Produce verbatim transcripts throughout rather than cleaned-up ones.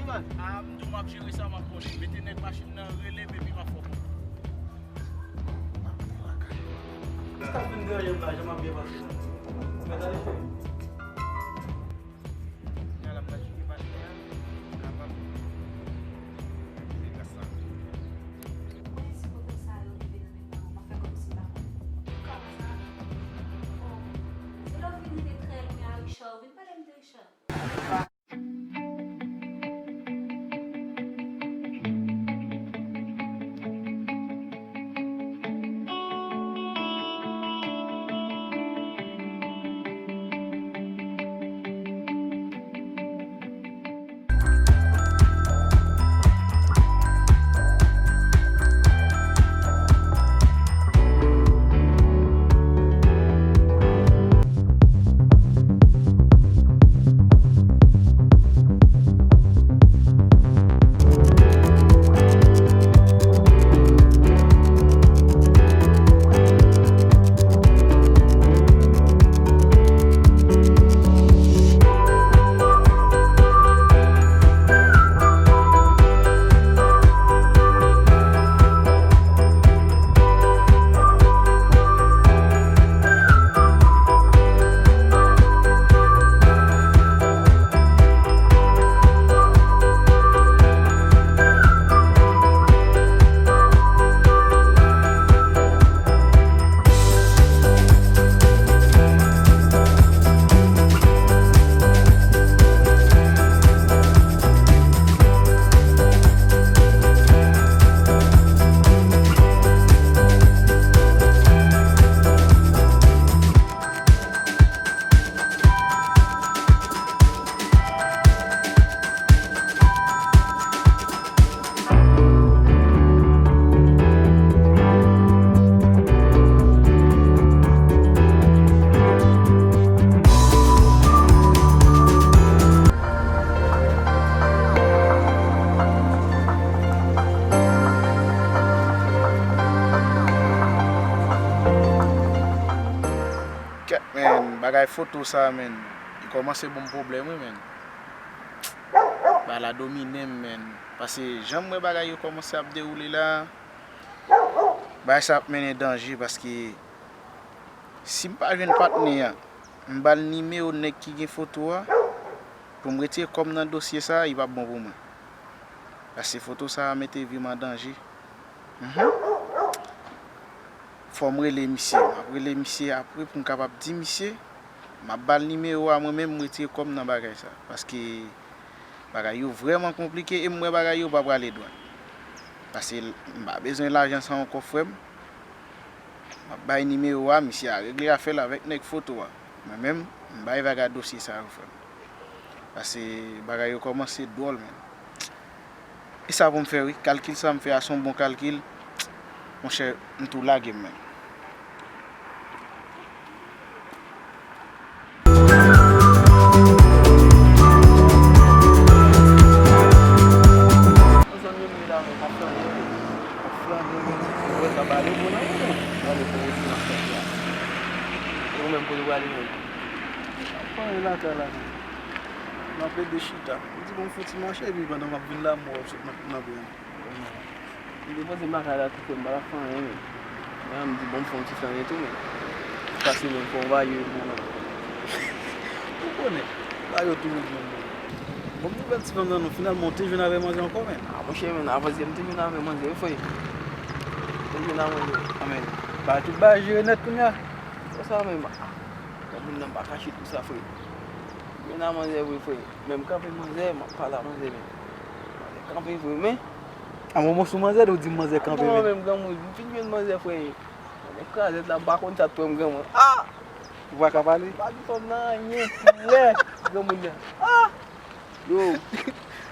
Ah, m di w m ap jere sa, m ap konnen. Mete nèg machin nan, rele m epi m ap fè w konnen. Sa k ap vin deranje m la, jan m ap byen pase la? Mèt ale, cheri. Kounya la, m pral cheke patnè a, pou kapab mete gaz la. Mwen, si foto sa yo rive nan men pa w, w ap fè kòmsi m pa konnen. Kòman sa? Oh, se lè w vin rive trè lwen a Richard, w vin pale m de Richard. Kèt, men, bagay foto sa, men, li kòmanse ban m pwoblèm, wi, men. Bagay la domine m, men. Paske jan m wè bagay yo kòmanse ap dewoule la, bagay sa ap mennen danje, paske si m pa jwenn patnè a, m ba l nimewo nèg ki gen foto a, pou m retire kò m nan dosye sa, li p ap bon pou mwen. Paske foto sa a mete vi m an danje. Mhm. Fò m rele misye. M ap rele misye apre pou m kapab di misye, m ap ba l nimewo a, mwen menm, m retire kò m nan bagay sa. Paske bagay yo vrèman konplike e m wè bagay yo pa prale dwat. Paske m pa bezwen lajan sa ankò, frè m. M ap bay nimewo a, misye a regle afè l avèk nèg foto a. Mwen menm, m bay vaga dosye sa yo, frè m. Paske bagay yo kòmanse dwòl, men. E sa pou m fè, wi. Kalkil sa m fè a se yon bon kalkil. Monchè, m tou lage m, men. Zanmi m, medam, w ap fè anyen, wi. W ap fè anyen, men. Ou wè sa pa ale bon nan men w. Gade pou ou di nan fèt la. E ou menm, kote w prale menm? Ap fè anyen lakay la, men. M ap ede chita. M di bon, m fè yon ti mache, epi pandan m ap vin la, m wè w sot nan, nan bren. M te panse m lakay la tou, frè m, m pa t ap fè anyen, men. Men m di, bon, m fè yon ti fè anyen tou, men. Pase, men, fè yon bagay pou mwen. Ou konnen, bagay yo toujou di yon bon. Bon, m te wè ti fanm nan, non, finalman, ou te jwenn avè manzè ankò, men. A, monchè, men, avan yè, m te jwenn avè manzè, wi, frè. M te jwenn avè manzè. A, men, bagay tout bagay jere nèt kounye a. Konsa, men, a, moun nan pa kache tou sa, frè. M jwenn avè manzè, wi, frè. Men m kanpe manzè, m ap pale a manzè, men. Manzè kanpe vre, men. A, mwen, mwen sou manzè, ou di m manzè kanpe, men. Mwen menm, granmoun, m fin jwenn manzè, frè. Manzè krazèt la, m pa konn sa t pran m, granmoun. A! Ou pa ka pale? M pa di fanm nan anyen, pou wè, granmoun nan. A! Yo!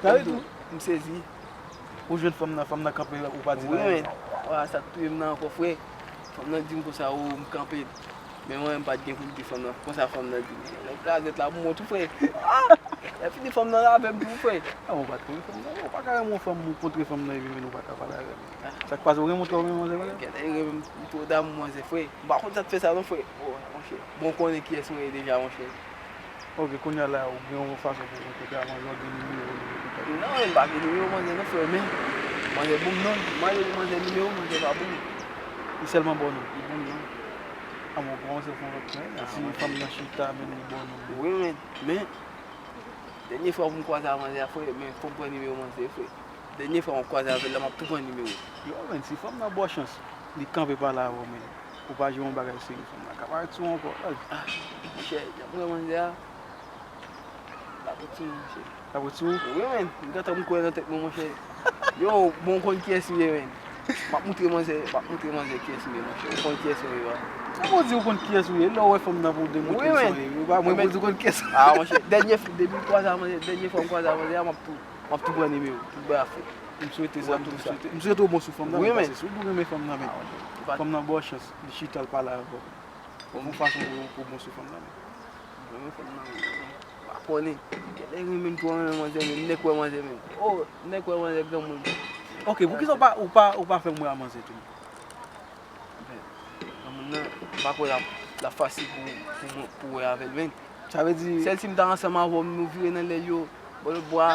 Sa vle di, m sezi. Ou jwenn fanm nan, fanm nan kanpe, ou pa di l anyen. Wi, men. Wa, sa k touye m nan ankò, frè. Fanm nan di m konsa, o, m kanpe. Men mwen, m pa t gen pou m di fanm nan. Konsa fanm nan di m. Nèg krazèt la pou mwen tou, frè. A! Lè fini fanm nan la avè m tou, frè. A, ou pa t renmen fanm nan, non. Ou pa ka renmen yon fanm, ou kontre fanm nan, epi men ou pa ka pale avè l. A. Sa k pase, ou renmen twò renmen manzè, frè? Kèt, e renmen m twò damou manzè, frè. M pa konn sa k fè sa, non, frè. O, monchè. Bon, ou konnen kiyès mwen ye deja, monchè. Ok, kounye a la, ou gen yon fason pou w kontakte a manzè, ou gen nimewo l, ou kontakte. Non, men m pa gen nimewo manzè non, frè, men manzè bon m non. M mande pou manzè nimewo, manzè pa bon m. Li sèlman ba w non. Li bon m non. A, mwen panse fè yon lòt pwen. A, si fanm nan chita, men li ba w non. Wi, men, men, dènye fwa pou m kwaze a manzè a, frè, men fò m pran nimewo manzè, frè. Dènye fwa m ap kwaze avè l la, m ap tou pran nimewo. Yo, men, si fanm nan ba w chans, li kanpe pale avè w, men ou pa jere yon bagay serye, fanm nan ka parèt sou ou ankò. Ah, monchè, jan m wè manzè a, l ap ret sou mwen, monchè. L ap ret sou ou? Wi, men, m gentan m kwè nan tèt mwen, monchè. Yo, bon, w konn kiyès m ye, men. M ap moutre manzè, m ap moutre manzè kiyès m ye, monchè. Ou konn kiyès mwen ye, pa? Kòman w di ou konn kiyès ou ye? Lè w wè fanm nan pou w demontre m sa w ye. Ou pa mwen pou w di w konn kiyès ou ye. Ah, monchè, dènye, depi m kwaze a manzè, dènye fwa m kwaze a manzè a, m ap tou, m ap tou pran nimewo, tout bagay ap fèt. M swete sa tou, m swete, m swete w bon sou fanm nan, men, paske si w tou renmen fanm nan, men, fanm nan ba w chans, li chita, l pale avè w. Bon, yon fason pou, pou bon sou fanm nan, men. Mwen renmen fanm nan, men, m pa konnen. Genlè renmen m twò renmen manzè, men nèg wè manzè, men. Oh, nèg wè manzè granmoun. Ok, poukisa w pa, ou pa, ou pa fè m wè a manzè tou? Granmoun nan, m pa kwè l ap, l ap fasil pou, pou, pou wè avè l, men. Sa vle di, sèl si m ta ansanm avè w, nou vire nan lè l yo, bò lòt bò a,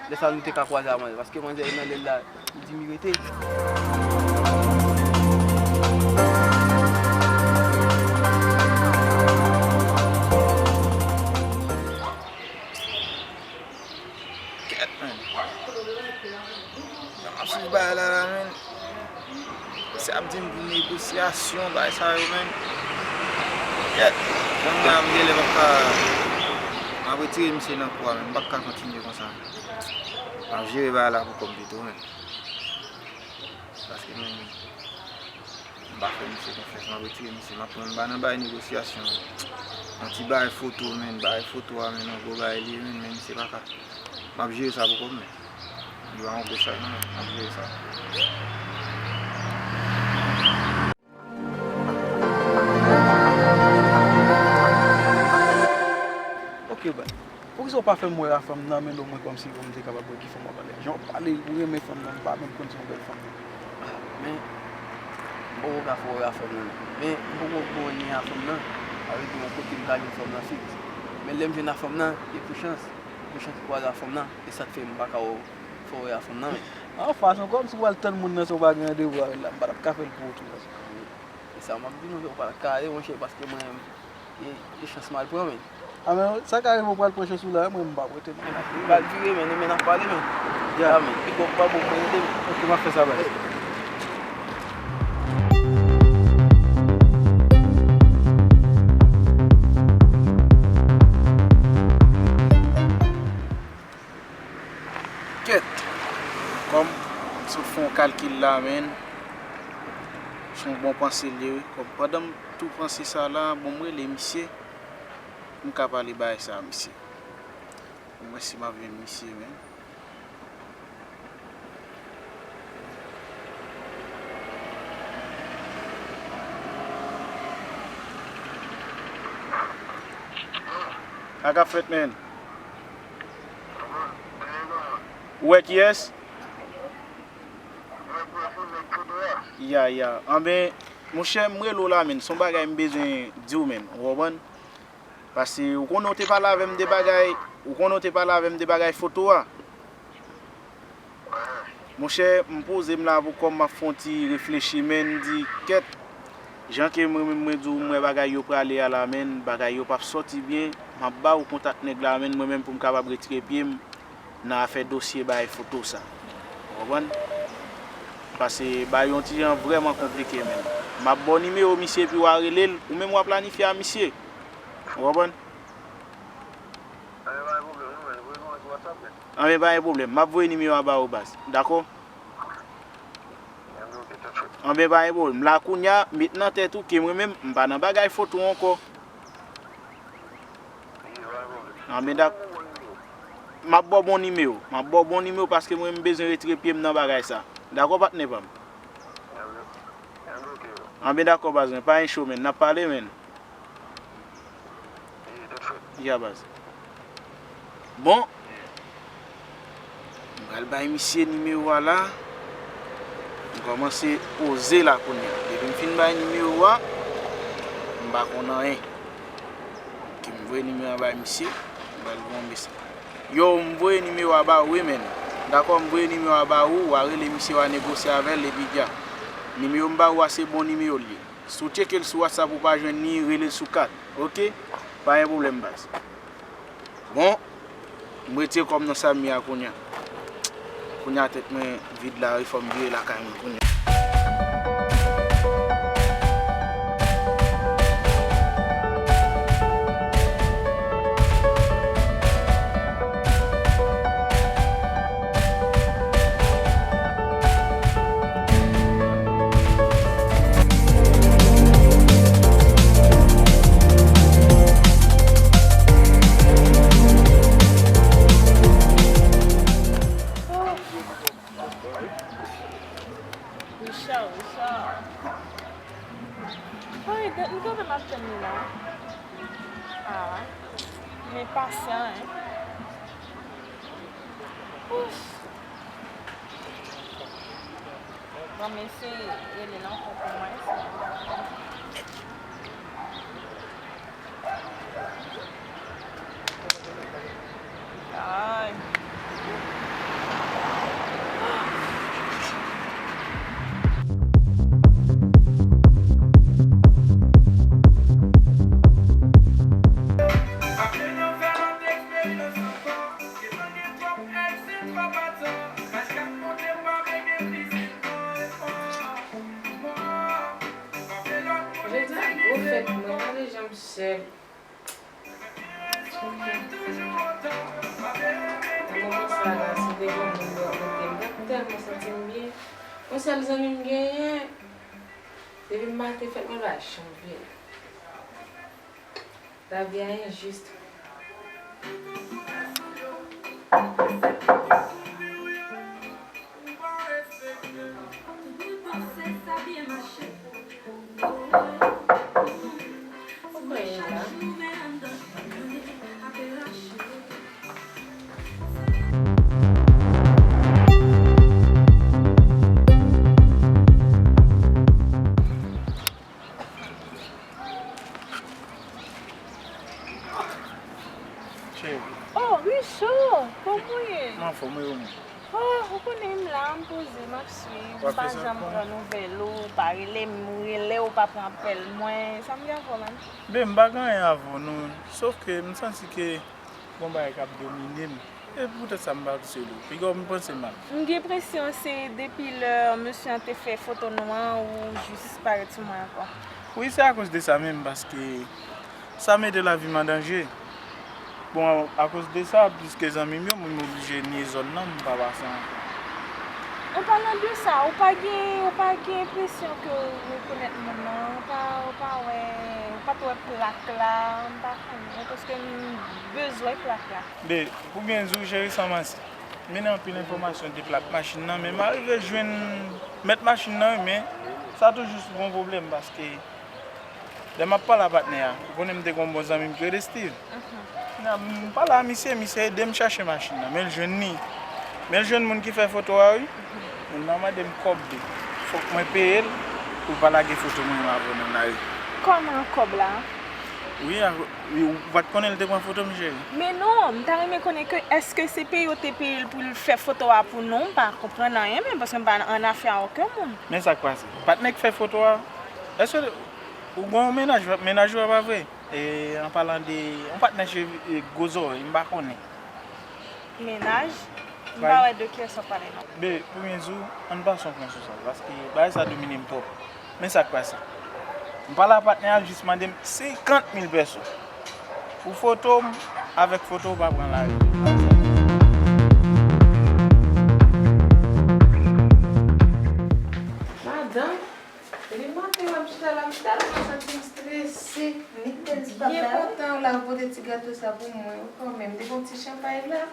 lè sa a nou te ka kwaze a manzè, paske manzè nan lè l la, li di m rete. Kèt, men. Jan m ap swiv bagay la, la, men. Misye ap di m pou negosyasyon, bagay sa yo, men. Kèt, jan m la, m genlè p ap ka, m ap retire misye nan kou a, men. M p ap ka kontinye konsa. M ap jere bagay la pou kò m pito, men. Paske, men, m pa fè misye konfyans, m ap retire misye, m ap pran, m pa nan bagay negosyasyon. Yon ti bagay foto, men, bagay foto a, men, yon gwo bagay li ye, men, men misye pa ka. M ap jere sa pou kò m, men. Li pa yon gwo chay non, men. M ap jere sa. Ok, baz. Poukisa w pa fè m wè a fanm nan, men omwen kòmsi pou m te kapab wè ki fanm w ap pale a? Jan w pale, ou renmen fanm nan, m pa menm konn si yon bèl fanm li ye. Ah, men, m poko ka fè w wè a fanm nan. Men, m poko gen lyen a fanm nan. Sa vle di yon kote m ka jwenn fanm nan fiks. Men lè m jwenn a fanm nan, e pou chans. Pou chans m kwaze a fanm nan, e sa k fè m pa ka wè w, fè w wè a fanm nan, men. An fason, kòmsi w al tann moun nan san w pa gen randevou avè l la, m pa t ap ka fè l pou ou tou, baz. E sa m ap di nou, ou pa t ka ale, monchè, paske mwen, e, e chans m al pran, men. A, men, sa ka rive ou pral pran chans ou la, mwen, m p ap rete, non. M pral vire, men, men n ap pale, men. Ya, men. Pito w pa bon, mwen rete, men. Ok, m ap fè sa, baz. Kèt, kòm m sot fè yon kalkil la, men, se yon bon panse l ye, wi. Kòm pandan m tou panse sa la, bon, m rele misye, m ka pale bagay sa a misye. Mwen si m ap jwenn misye, men. Sa k ap fèt, men? Ou wè kiyès? Ya, ya. Anben, monchè, m rele w la, men. Se yon bagay m bezwen di w, men. Ou konprann? Paske ou konnen w te pale avè m de bagay, ou konnen w te pale avè m de bagay foto a. Monchè, m poze m la pou kò m, m ap fè yon ti reflechi, men m di, kèt, jan ke mwen menm mwen di w, m wè bagay yo prale a la, men bagay yo p ap sòti byen, m ap ba w kontak nèg la, men mwen menm pou m kapab retire pye m nan afè dosye bay foto sa. Ou konprann? Paske bagay yon ti jan vrèman konplike, men. M ap ba w nimewo misye epi w a rele l, ou menm w a planifye a misye. Ou konprann? Anben, pa gen pwoblèm, non, men. Voye nou sou WhatsApp, men. Anben, pa gen pwoblèm. M ap voye nimewo a ba ou, baz. Dakò? Anben, ok, tèt fèt. Anben, pa gen pwoblèm. La, kounye a, met nan tèt ou ke mwen menm, m pa nan bagay foto ankò. Ye, pa gen pwoblèm. Anben, dak-, m ap ba w bon nimewo. M ap ba w bon nimewo paske mwen, m bezwen retire pye m nan bagay sa. Dakò, patnè pa m? Anben, ok, bro. Anben, dakò, baz mwen. Pa gen cho, men. N ap pale, men. Ya, baz. Bon. M pral bay misye nimewo a la. M kòmanse poze la kounye a. Depi m fin bay nimewo a, m pa konn anyen. Ok, m voye nimewo a bay misye. M pral voye yon mesaj. Yo, m voye nimewo a ba ou wi, men. Dakò, m voye nimewo a ba ou, w a rele misye, w a negosye avè l, epi dja. Nimewo m ba ou a, se bon nimewo l ye. Si w tcheke l sou WhatsApp ou pa jwenn li, rele l sou kat. Oke? Pa gen pwoblèm, baz. Bon, m retire kò m nan sa m ye a kounye a. Kounye a tèt mwen vid la wi, fò m vire lakay mwen kounye a. Richard, Richard. Ay, gad, m gade m ap tann li la. Ah, men pasyan, hein. Ouf. Bon, men se rele l ankò pou mwen, se. Ay. Jodi a gwo fèt mwen, gade jan m sèl. Nan moman sa la, si te gen moun yo ap monte m, m t ap tèlman santi m byen. Yon sèl zanmi m genyen, depi m maten fèt mwen pa janm vini. Lavi a enjis. Ou kwè la? Cheri. Oh, Richard, kòman w ye? M anfòm, wi, ou menm? Oh, ou konnen m la, m poze, m ap swiv. W ap fè sa kòman? M pa janm pran nouvèl ou, ou pa rele m, m rele w, ou pa pran apèl mwen. Sa m gen avè w menm? Ben, m pa gen anyen avè w, non. Sof ke m santi ke gon bagay k ap domine m. E poutèt sa m pa swiv ou. Piga w m panse mal. M gen enpresyon se depi lè mesye an te fè foto nou an, ou jis parèt sou mwen ankò. Wi, se akoz de sa menm, paske sa mete lavi m an danje. Bon, akoz de sa, pliske zanmi m yo, m oblije nye zòn nan, m pa pase ankò. An palan de sa, ou pa gen, ou pa gen enpresyon ke w rekonèt moun nan, ou pa, ou pa wè, ou pa t wè plak la, m pa konnen, paske m bezwen plak la. Ben, pou byen di w, cheri, sa m ansi. M mennen anpil enfòmasyon de plak machin nan, men m arive jwenn mèt machin nan, wi, men sa toujou gon pwoblèm, paske lè m ap pale a patnè a, ou konnen m te gon bon zanmi m ki rele Steve. Mhm. Kounye a, m pale a misye, misye ede m chache machin nan, men l jwenn li. Men l jwenn moun ki fè foto a, wi. Mhm. Moun nan mande m kòb li. Fòk mwen peye l pou l pa lage foto mwen avè w nan lari. Kòman kòb la? Wi, a, wi, ou pa t konnen l te pran foto m, cheri? Men non, m ta renmen konnen ke èske se peye yo te peye l pou l fè foto a pou nou? M pa konprann anyen menm, paske m pa annafè a okenn moun. Men sa k pase. Patnè k fè foto a, èske ou gen yon mennaj, mennaj ou a pa vre? E, an palan de yon patnè cheve, e, gwo zòrèy, m pa konnen. Mennaj? M pa wè de kiyès w ap pale non. Ben, pou byen di w, ann pase yon pwen sou sa, paske bagay sa domine m twòp. Men sa k pase. M pale a patnè a, l jis mande m senkant mil pèso pou foto m, avèk foto ou pa pran lari. Madanm, depi maten la, m chita la, m tèlman santi m strese. Byen kontan w la, ou pote ti gato sa pou mwen. Ou konnen m te gon ti chanpay la.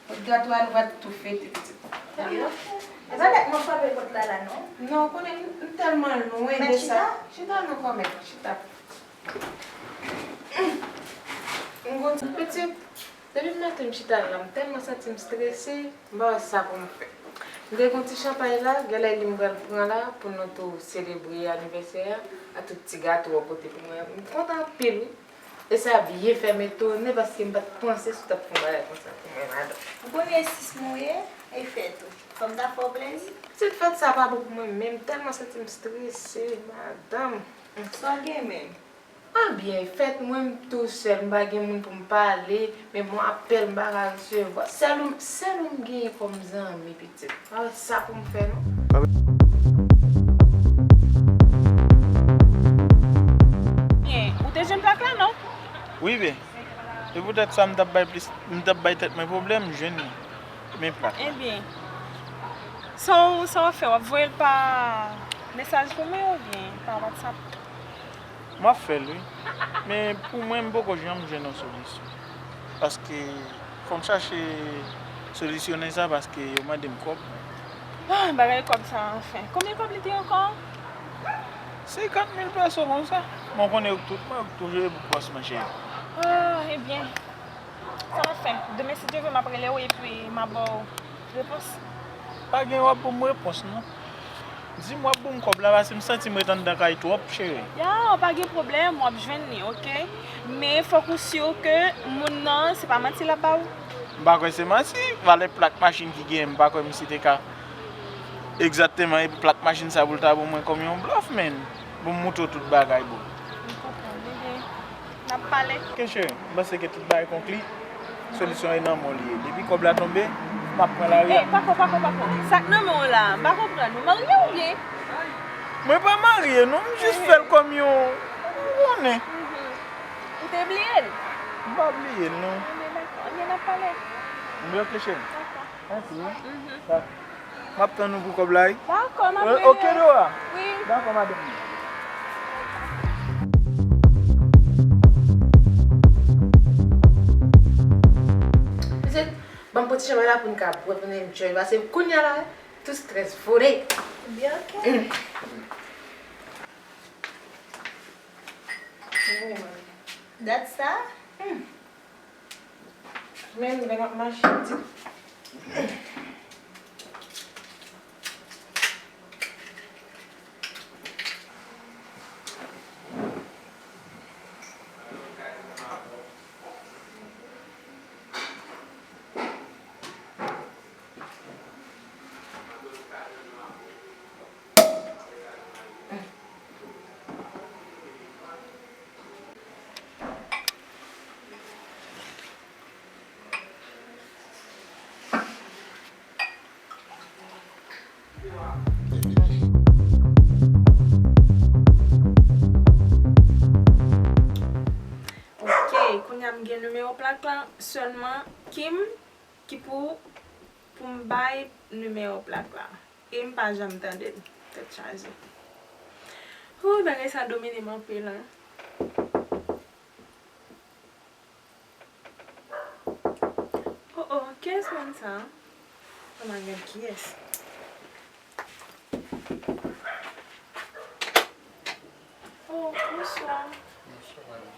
Pot gato a nou va tou fete, pitit. E pa nèt mwen frape pot la, la, non. Non, ou konnen m, m tèlman lwen de sa. Chita, chita non, kòmèt, chita. M gon ti pitit, depi maten m chita la, m tèlman santi m strese, m pa wè sa pou m fè. M te gon ti chanpay la, genlè li m pral pran la pou nou tou selebre anivèsè a, a tout ti gato w pote pou mwen. M kontan anpil, wi. E sa byen fè m etone, paske m pa t panse si w t ap fè yon bagay konsa pou mwen, madanm. Ou konnen sis mwen ye, e fèt ou. Fò m ta fè w plezi. Pitit, fèt sa pa bon pou mwen menm, tèlman santi m strese, madanm. Sa w gen menm? Anbyen, fèt mwen, m tou sèl, m pa gen moun pou m pale, menm yon apèl m pa ka resevwa. Sèl ou, sèl ou m genyen kòm zanmi, pitit. Pa wè sa pou m fè, non. Byen, ou te jwenn plak la, non? Wi, byen. E poutèt sa, m t ap bay plis, m t ap bay tèt mwen pwoblèm, m jwenn li. Men plak la. Ebyen, sa w, sa w ap fè? W ap voye l pa mesaj pou mwen oubyen pa WhatsApp? M ap fè l, wi. Men pou mwen, m poko janm jwenn yon solisyon. Paske fò m chache solisyonnen sa, paske yo mande m kòb. Ah, bagay kòb sa, anfen. Konbyen kòb li te ankò? Senkant mil peso konsa. Bon, konnen yo tout, mwen, yo toujou pou pòs, monchè. Ah, ebyen. Sa w ap fè? Demen, si Dye vle, m ap rele w epi m ap ba w repons. Pa gen w ap ban m repons, non. Di m w ap ban m kòb la, paske m santi m ret anndan kay twòp, cheri. Ya, pa gen pwoblèm, w ap jwenn li, oke? Men fòk ou si ke moun nan, se pa manti l ap ba w. M pa kwè se manti. Valè plak machin ki genyen, m pa kwè misye te ka egzakteman, e plak machin sa pou l ta ban mwen kòm yon blòf, menn. Bon, m moutre w tout bagay, bro. M konprann, ebyen. N ap pale. Oke, cheri, m panse ke tout bagay konkli. Solisyon e nan men w li ye. Depi kòb la tonbe, m ap pran lari a. Ey, pako, pako, pako. Sa k nan men w la? M pa konprann. Ou marye oubyen? Mwen pa marye, non. M jis fè l kòm yon, ou konnen. Mhm. Ou te bliye l? M pa bliye l, non. Ebyen, dakò. Ebyen, n ap pale. M bloke, cheri. Dakò. Mèsi, wi. Mhm. Dakò. M ap tann ou pou kòb la, wi. Dakò, m ap rele w. Oke, Dora? Wi. Dakò, madanm. Pitit, ban m pran ti chanpay la pou n ka bwè, pou n enjoy. Paske kounye a la, tout strès vole. Byen, oke. Mm. Dat sa? Mm. Men, men ap mache, pitit. Ok, kounye a m gen nimewo plak la, sèlman Kim ki pou, pou m bay nimewo plak la. E m pa janm tande l. Tèt chaje. Hoo, bagay sa domine m anpil, en. Oh, oh, kiyès moun sa? Ann al gad kiyès. Oh, bonswa. Bonswa, madam.